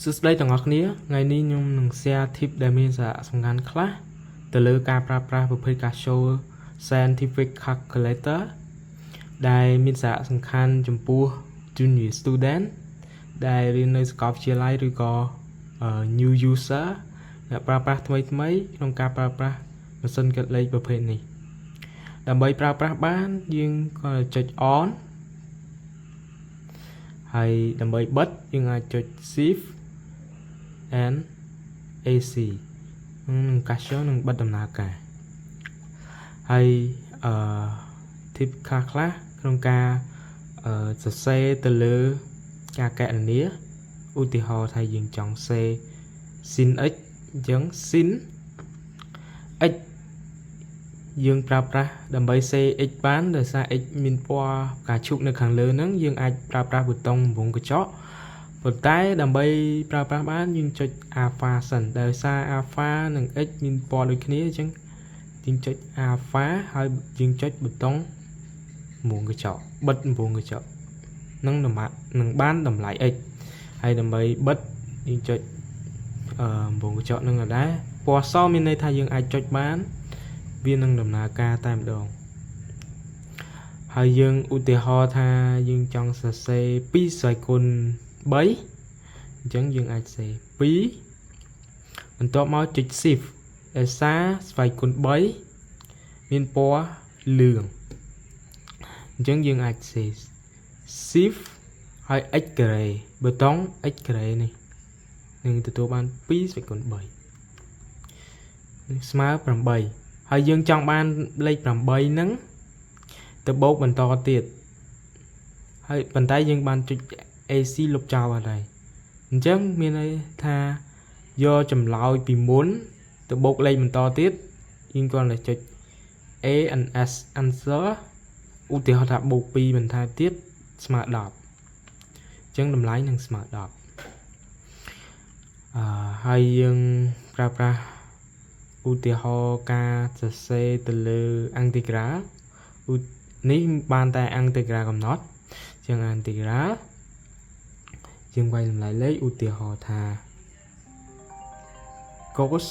សួស្តីទាំងអស់គ្នាថ្ងៃនេះខ្ញុំនឹង share tip ដែលមានសារៈសំខាន់ខ្លះទៅលើការប្រើប្រាស់ប្រភេទ Casio Scientific Calculator ដែលមានសារៈសំខាន់ចំពោះ junior student ដែលរៀននៅសាកលវិទ្យាល័យឬក៏ new user អ្នកប្រើប្រាស់ថ្មីថ្មីក្នុងការប្រើប្រាស់ម៉ាស៊ីនគិតលេខប្រភេទនេះដើម្បីប្រើប្រាស់បានយើងក៏ចុច on ហើយដើម្បីបិទយើងអាចចុច shift and AC នឹង Casio នឹងបិទដំណើរការហើយអឺ tip ខ្លះខ្លះក្នុងការអឺសរសេរទៅលើការកណនាឧទាហរណ៍ថាយើងចង់សេ sin x អញ្ចឹង sin x យើងប្រើប្រាស់ដើម្បីសេ x បានដោយសារ x មានពណ៌ផ្កាឈូកនៅខាងលើហ្នឹងយើងអាចប្រើប្រាស់ប៊ូតុងវងកញ្ចក់ប៉ុន្តែដើម្បីប្រើប្រាស់បានយើងចុច alpha សិនដោយសារ alpha និង x មានពណ៌ដូចគ្នាអញ្ចឹងយើងចុច alpha ហើយយើងចុចប៊ូតុងវងកញ្ចក់បិទវងកញ្ចក់នឹងនឹងបានតម្លៃ x ហើយដើម្បីបិទយើងចុចអឺវងកញ្ចក់នឹងដែរពណ៌សមានន័យថាយើងអាចចុចបានវានឹងដំណើរការតែម្ដងហើយយើងឧទាហរណ៍ថាយើងចង់សរសេរ2ស្វ័យគុណ3អញ្ចឹងយើងអាចសេ2បន្ទាប់មកចុច shift ដោយសារស្វ័យគុណ3មានពណ៌លឿងអញ្ចឹងយើងអាចសេ shift ហើយ x ការ៉េប៊ូតុង x ការ៉េនេះនឹងទទួលបាន2ស្វ័យគុណ3នេះស្មើ8ហើយយើងចង់បានលេខ8ហ្នឹងទៅបូកបន្តទៀតហើយប៉ុន្តែយើងបានចុច AC លុបចោលអត់ហើយអញ្ចឹងមានន័យថាយកចម្លើយពីមុនទៅបូកលេខបន្តទៀតយើងគ្រាន់តែចុច A and S answer ឧទាហរណ៍ថាបូក2បន្ថែមទៀតស្មើ10អញ្ចឹងតម្លៃនឹងស្មើ10អឺហើយយើងប្រើប្រាស់ឧទាហរណ៍ការសរសេរទៅលើ integral នេះបានតែ integral កំណត់ជាង integral យើងវាយតម្លៃលេខឧទាហរណ៍ថា cos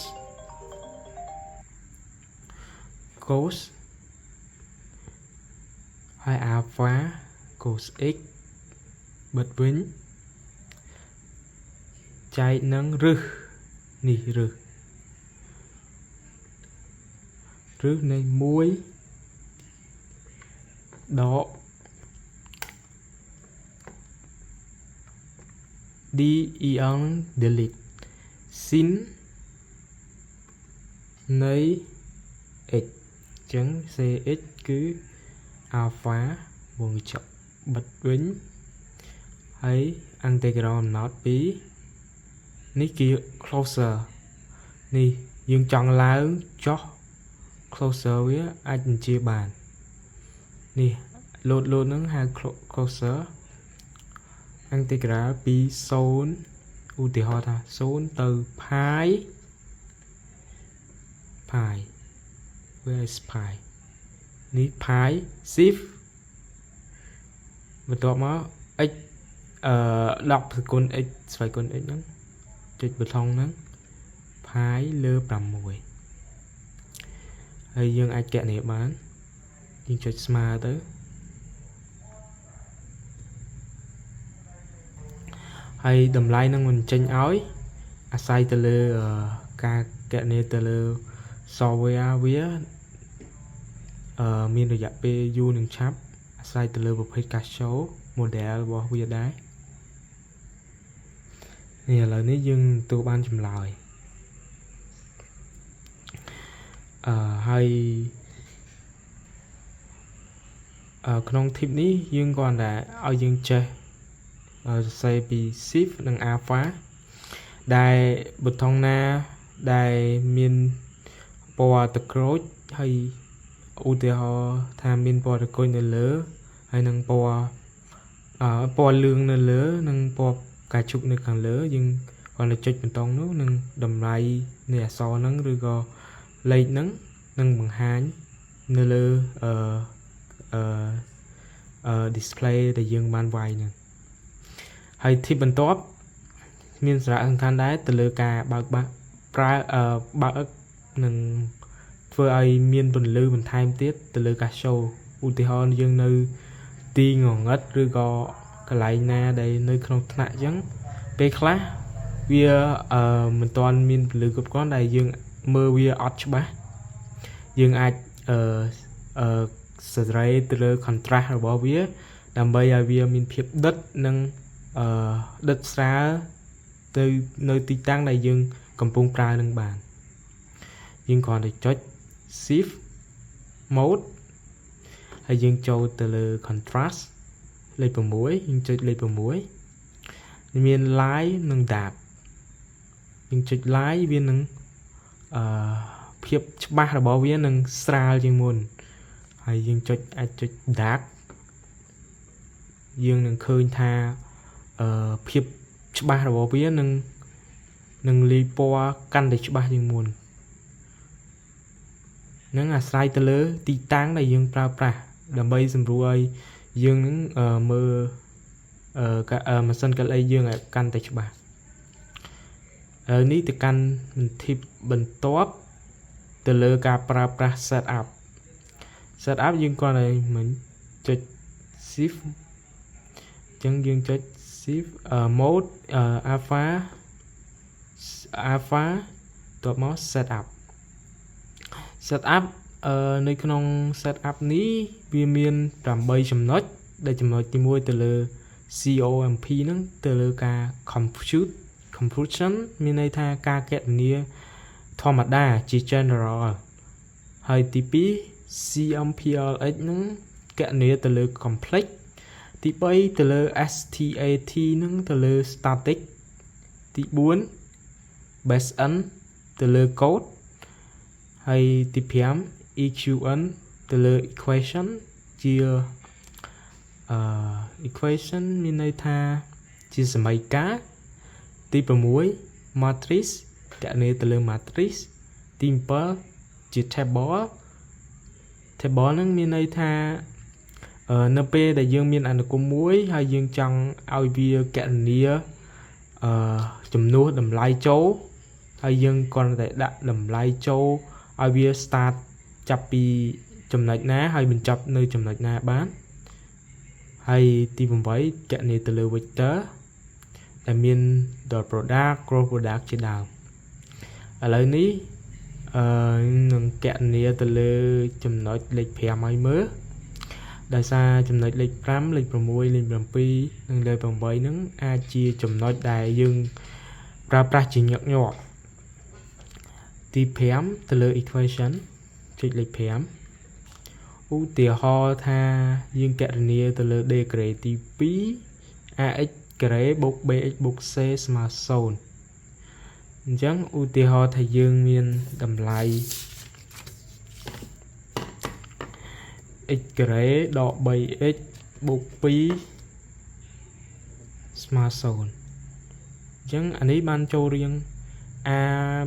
ហើយ alpha cos x បិទវិញចែកនឹងរឹសនេះរឹសរឹសនៃ1ដក D E N delete sin នៃ x អញ្ចឹង cx គឺ alpha វងកញ្ចក់បិទវិញហើយ integral កំណត់ពីនេះគឺ closer នេះយើងចង់ឡើងចុះ closer វាអាចបញ្ជាបាននេះលោតលោតហ្នឹងហៅ closer integral ពី0ឧទាហរណ៍ថា0ទៅ pi pi, where is pi នេះ pi shift បន្ទាប់មក x អឺ10គុណ x ស្វ័យគុណ x ហ្នឹងចុចប៊ូតុងហ្នឹង pi លើ6ហើយយើងអាចកណនាបានយើងចុចស្មើទៅហើយតម្លៃនឹងមិនចេញឲ្យអាស្រ័យទៅលើការកណនាទៅលើ software វាអឺមានរយៈពេលយូរនឹងឆាប់អាស្រ័យទៅលើប្រភេទ Casio model របស់វាដែរនេះឥឡូវនេះយើងទទួលបានចម្លើយអឺហើយអឺក្នុង tip នេះយើងគ្រាន់តែឲ្យយើងចេះសរសេរពី shift និង alpha ដែលប៊ូតុងណាដែលមានពណ៌ទឹកក្រូចហើយឧទាហរណ៍ថាមានពណ៌ទឹកក្រូចនៅលើហើយនិងពណ៌អឺពណ៌លឿងនៅលើនិងពណ៌ផ្កាឈូកនៅខាងលើយើងគ្រាន់តែចុចប៊ូតុងនោះនឹងតម្លៃនៃអក្សរហ្នឹងឬក៏លេខហ្នឹងនឹងបង្ហាញនៅលើអឺអឺអឺ display ដែលយើងបានវាយហ្នឹងហើយ tip បន្ទាប់ មានសារៈសំខាន់ដែរទៅលើការបើកបាក់ប្រើអឺបើកនឹងធ្វើឲ្យមានពន្លឺបន្ថែមទៀតទៅលើការ show ឧទាហរណ៍យើងនៅទីងងឹតឬក៏កន្លែងណាដែលនៅក្នុងថ្នាក់អញ្ចឹងពេលខ្លះវាអឺមិនទាន់មានពន្លឺគ្រប់គ្រាន់ដែលយើងមើលវាអត់ច្បាស់យើងអាចអឺអឺសេរីទៅលើ contrast របស់វាដើម្បីឲ្យវាមានភាពដិតនិងអឺដិតស្រាលទៅនៅទីតាំងដែលយើងកំពុងប្រើនឹងបានយើងគ្រាន់តែចុច shift mode ហើយយើងចូលទៅលើ contrast លេខ6យើងចុចលេខ6មាន light និង dark យើងចុច light វានឹងអឺភាពច្បាស់របស់វានឹងស្រាលជាងមុនហើយយើងចុចអាចចុច dark យើងនឹងឃើញថាអឺភាពច្បាស់របស់វានឹងនឹងលាយពណ៌កាន់តែច្បាស់ជាងមុននឹងអាស្រ័យទៅលើទីតាំងដែលយើងប្រើប្រាស់ដើម្បីសម្រួលឲ្យយើងនឹងមើលអឺម៉ាស៊ីនកាត់លេខយើងឲ្យកាន់តែច្បាស់ហើយនេះទៅកាន់បន្ទិបបន្ទាប់ទៅលើការប្រើប្រាស់ set up set up យើងគ្រាន់តែមិនចុច shift អញ្ចឹងយើងចុច shift mode alpha alpha តបមក set up set up អឺនៅក្នុង set up នេះវាមាន8ចំណុចដែលចំណុចទី1ទៅលើ COMP ហ្នឹងទៅលើការ compute computation មានន័យថាការគណនាធម្មតាជា general ហើយទី2 CMPLX ហ្នឹងគណនាទៅលើ complex ទី3ទៅលើ STAT ហ្នឹងទៅលើ static ទី4 base n ទៅលើ code ហើយទី5 EQN ទៅលើ equation ជាអឺ equation មានន័យថាជាសមីការទី6 matrix គណនាទៅលើ matrix ទី7ជា table table ហ្នឹងមានន័យថានៅពេលដែលយើងមានអនុគមន៍មួយហើយយើងចង់ឲ្យវាគណនាអឺចំនួនតម្លៃចូលហើយយើងគ្រាន់តែដាក់តម្លៃចូលឲ្យវា start ចាប់ពីចំណុចណាហើយបញ្ចប់នៅចំណុចណាបានហើយទី8គណនាទៅលើ vector ដែលមាន dot product cross product ជាដើមឥឡូវនេះអឺនឹងគណនាទៅលើចំណុចលេខ5ឲ្យមើលដោយសារចំណុចលេខ5លេខ6លេខ7និងលេខ8ហ្នឹងអាចជាចំណុចដែលយើងប្រើប្រាស់ជាញឹកញាប់ទី5ទៅលើ equation ចុចលេខ5ឧទាហរណ៍ថាយើងគណនាទៅលើ degree ទី2 ax ការ៉េបូក bx បូក c ស្មើ0អញ្ចឹងឧទាហរណ៍ថាយើងមានតម្លៃ x ការ៉េដក 3x បូក2ស្មើ0អញ្ចឹងអានេះបានចូលរៀង a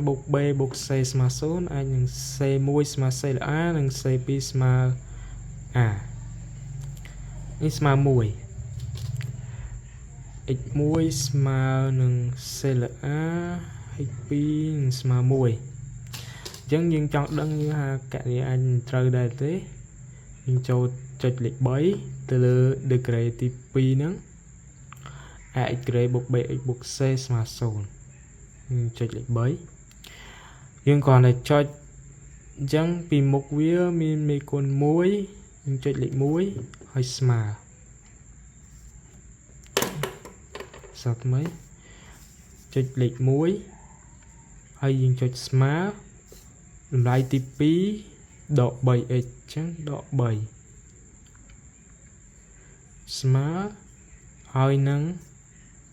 បូក b បូក c ស្មើ0អាចនឹង c1 ស្មើ c លើ a និង c2 ស្មើ a នេះស្មើ1 x1 ស្មើនឹង c លើ a x2 នឹងស្មើ1អញ្ចឹងយើងចង់ដឹងថាកណនីអាចត្រូវដែរទេយើងចូលចុចលេខ3ទៅលើ degree ទី2ហ្នឹង ax ការ៉េបូក bx បូក c ស្មើ0យើងចុចលេខ3យើងគ្រាន់តែចុចអញ្ចឹងពីមុខវាមានមេគុណ1យើងចុចលេខ1ហើយស្មើសាថ្មីចុចលេខ1ហើយយើងចុចស្មើតម្លៃទី2ដក 3x អញ្ចឹងដក3ស្មើហើយនឹង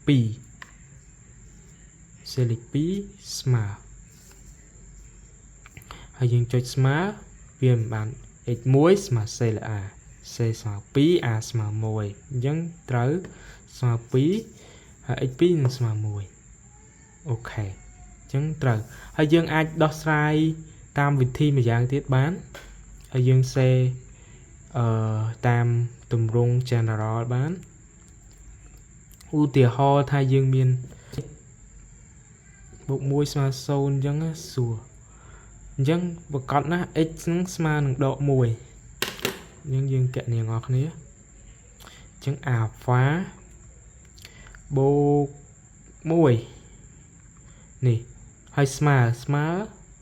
2សេលេខ2ស្មើហើយយើងចុចស្មើវាមិនបាន x1 ស្មើ c លើ a c ស្មើ2 a ស្មើ1អញ្ចឹងត្រូវស្មើ2ហើយ x2 នឹងស្មើ1 OK អញ្ចឹងត្រូវហើយយើងអាចដោះស្រាយតាមវិធីម្យ៉ាងទៀតបានហើយយើងសេអឺតាមទម្រង់ general បានឧទាហរណ៍ថាយើងមាន បូក1ស្មើ0អញ្ចឹងណាសួរអញ្ចឹងប្រកាសណាស់ x ហ្នឹងស្មើនឹងដក1អញ្ចឹងយើងគណនាងអស់គ្នាអញ្ចឹង alpha បូក1នេះហើយស្មើស្មើ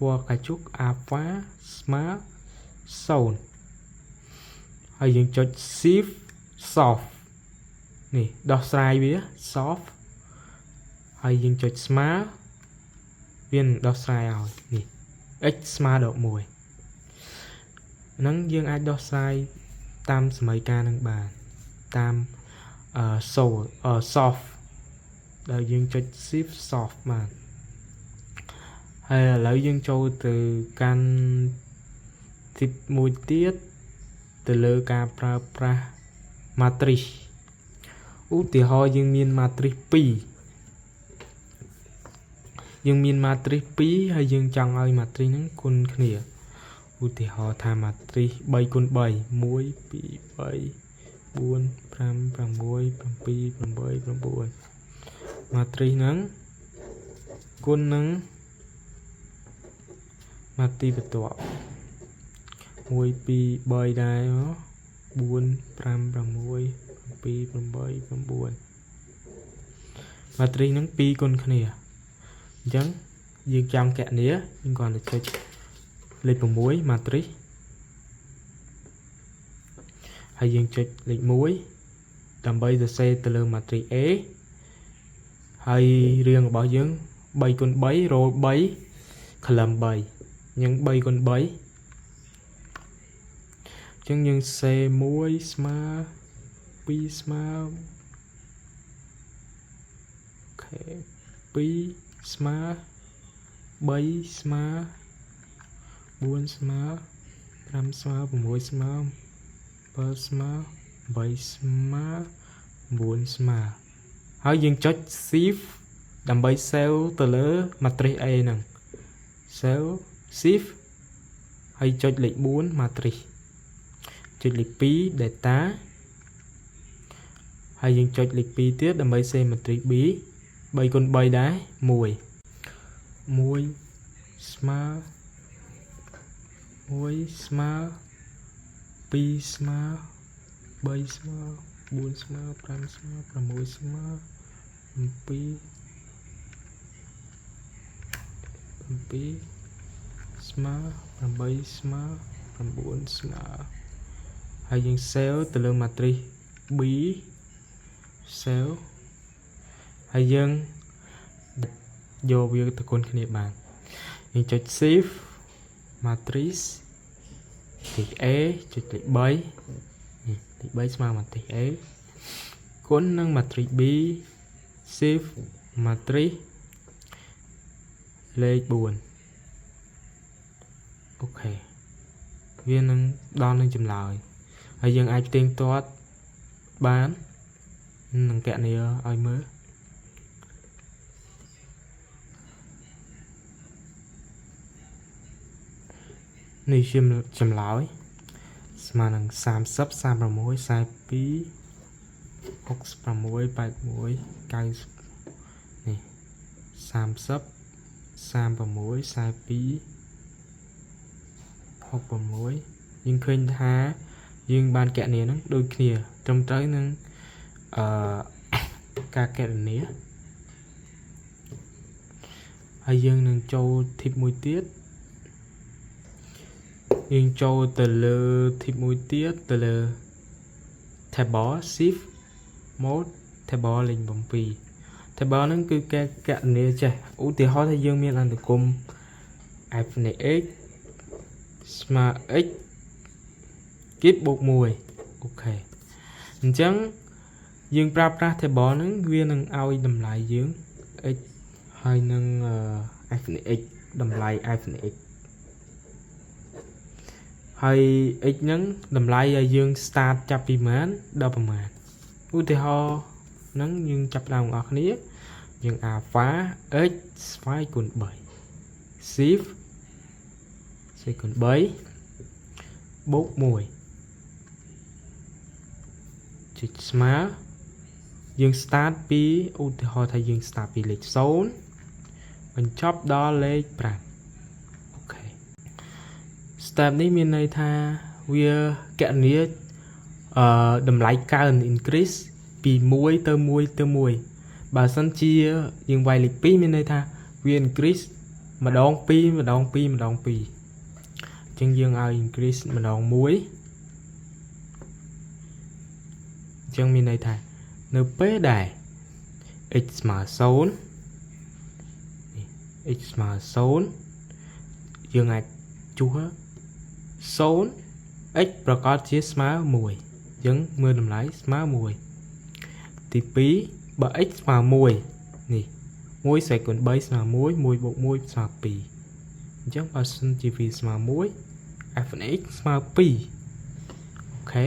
វល់កាជុក alpha ស្មើ0ហើយយើងចុច shift solve នេះដោះស្រាយវា solve ហើយយើងចុចស្មើវានឹងដោះស្រាយឲ្យនេះ x ស្មើដក1ហ្នឹងយើងអាចដោះស្រាយតាមសមីការនឹងបានតាមអឺ solve អឺ solve ដែលយើងចុច shift solve បានហើយឥឡូវយើងចូលទៅកាន់ tip មួយទៀតទៅលើការប្រើប្រាស់ matrix ឧទាហរណ៍យើងមាន matrix 2យើងមាន matrix 2ហើយយើងចង់ឲ្យ matrix ហ្នឹងគុណគ្នាឧទាហរណ៍ថា matrix 3គុណ3 1 2 3 4 5 6 7 8 9 matrix ហ្នឹងគុណនឹង matrix បន្ទាប់1 2 3ដែរ4 5 6 7 8 9 matrix ហ្នឹង2គុណគ្នាអញ្ចឹងយើងចង់គណនាយើងគ្រាន់តែចុចលេខ6 matrix ហើយយើងចុចលេខ1ដើម្បីសរសេរទៅលើ matrix A ហើយរឿងរបស់យើង3គុណ3 row 3 column 3អញ្ចឹង3គុណ3អញ្ចឹងយើងសេ1ស្មើ2ស្មើ OK 2ស្មើ3ស្មើ4ស្មើ5ស្មើ6ស្មើ7ស្មើ8ស្មើ9ស្មើហើយយើងចុច shift ដើម្បី save ទៅលើ matrix A ហ្នឹង save shift ហើយចុចលេខ4 matrix ចុចលេខ2 data ហើយយើងចុចលេខ2ទៀតដើម្បី save matrix B 3គុណ3ដែរ1 1ស្មើ1ស្មើ2ស្មើ3ស្មើ4ស្មើ5ស្មើ6ស្មើ7 7ស្មើ8ស្មើ9ស្មើហើយយើង save ទៅលើ matrix B save ហើយយើងយកវាទៅគុណគ្នាបានយើងចុច shift matrix ទី A ចុចលេខ3នេះលេខ3ស្មើ matrix A គុណនឹង matrix B shift matrix លេខ4 OK វានឹងដល់នឹងចម្លើយហើយយើងអាចផ្ទៀងផ្ទាត់បាននឹងគណនាឲ្យមើលនេះជាចម្លើយស្មើនឹង30 36 42 66 81 90នេះ30 36 42 66យើងឃើញថាយើងបានគណនាហ្នឹងដូចគ្នាត្រឹមត្រូវនឹងអឺការគណនាហើយយើងនឹងចូល tip មួយទៀតយើងចូលទៅលើ tip មួយទៀតទៅលើ table shift mode table លេខ7 table ហ្នឹងគឺគេគណនាចេះឧទាហរណ៍ថាយើងមានអនុគមន៍ f នៃ x ស្មើ x គីបបូក1 OK អញ្ចឹងយើងប្រើប្រាស់ table ហ្នឹងវានឹងឲ្យតម្លៃយើង x ហើយនឹង f នៃ x តម្លៃ f នៃ x ហើយ x ហ្នឹងតម្លៃឲ្យយើង start ចាប់ពីប៉ុន្មានដល់ប៉ុន្មានឧទាហរណ៍ហ្នឹងយើងចាប់ដើមបងប្អូនគ្នាយើង alpha x ស្វ័យគុណ3 shift ស្វ័យគុណ3បូក1ចុចស្មើយើង start ពីឧទាហរណ៍ថាយើង start ពីលេខ0 បញ្ចប់ដល់លេខ5 OK step នេះមានន័យថាវាគណនាអឺតម្លៃកើន increase ពី1ទៅ1ទៅ1បើសិនជាយើងវាយលេខ2មានន័យថាវា increase ម្ដង2ម្ដង2ម្ដង2អញ្ចឹងយើងឲ្យ increase ម្ដង1អញ្ចឹងមានន័យថានៅពេលដែល x ស្មើ0នេះ x ស្មើ0យើងអាចជួស0 x ប្រកាសជាស្មើ1អញ្ចឹងមើលតម្លៃស្មើ1ទី2បើ x ស្មើ1នេះ1ស្រែកគុណ3ស្មើ1 1បូក1ស្មើ2អញ្ចឹងបើសិនជាវាស្មើ1 f នៃ x ស្មើ2 OK 3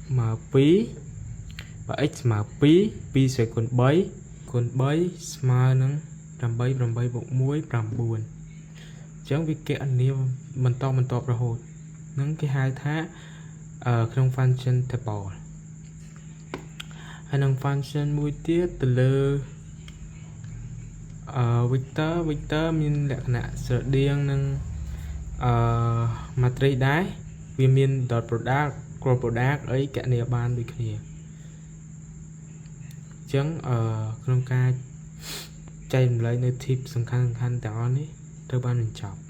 ស្មើ2បើ x ស្មើ2 2ស្រែកគុណ3គុណ3ស្មើនឹង8 8បូក1 9អញ្ចឹងវាគណនាបន្តបន្តរហូតនឹងគេហៅថាក្នុង function table ហើយនឹង function មួយទៀតទៅលើអឺ vector vector មានលក្ខណៈស្រដៀងនឹងអឺ matrix ដែរវាមាន dot product cross product អីគណនាបានដូចគ្នាអញ្ចឹងអឺក្នុងការចែករំលែកនៅ tip សំខាន់សំខាន់ទាំងអស់នេះត្រូវបានបញ្ចប់។